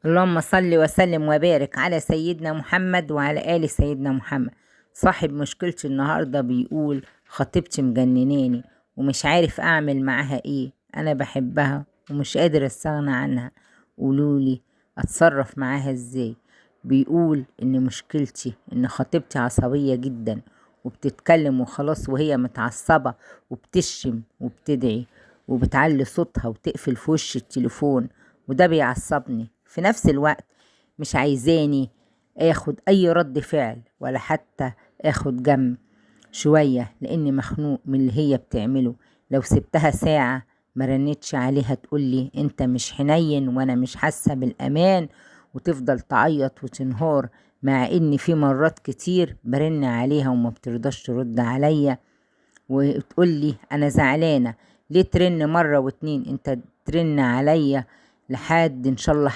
اللهم صل وسلم وبارك على سيدنا محمد وعلى آل سيدنا محمد. صاحب مشكلتي النهاردة بيقول خطيبتي مجنناني ومش عارف أعمل معاها إيه، أنا بحبها ومش قادر أستغنى عنها، قولولي أتصرف معاها إزاي. بيقول إن مشكلتي إن خطيبتي عصبية جدا وبتتكلم وخلاص وهي متعصبة وبتشتم وبتدعي وبتعلي صوتها وتقفل في وش التليفون، وده بيعصبني. في نفس الوقت مش عايزاني اخد اي رد فعل ولا حتى اخد جنب شوية، لاني مخنوق من اللي هي بتعمله. لو سبتها ساعة ما رنتش عليها تقولي انت مش حنين وانا مش حاسة بالامان، وتفضل تعيط وتنهار، مع ان في مرات كتير برن عليها وما بترضاش ترد عليا وتقولي انا زعلانة، ليه ترن مرة واتنين؟ انت ترن عليا لحد ان شاء الله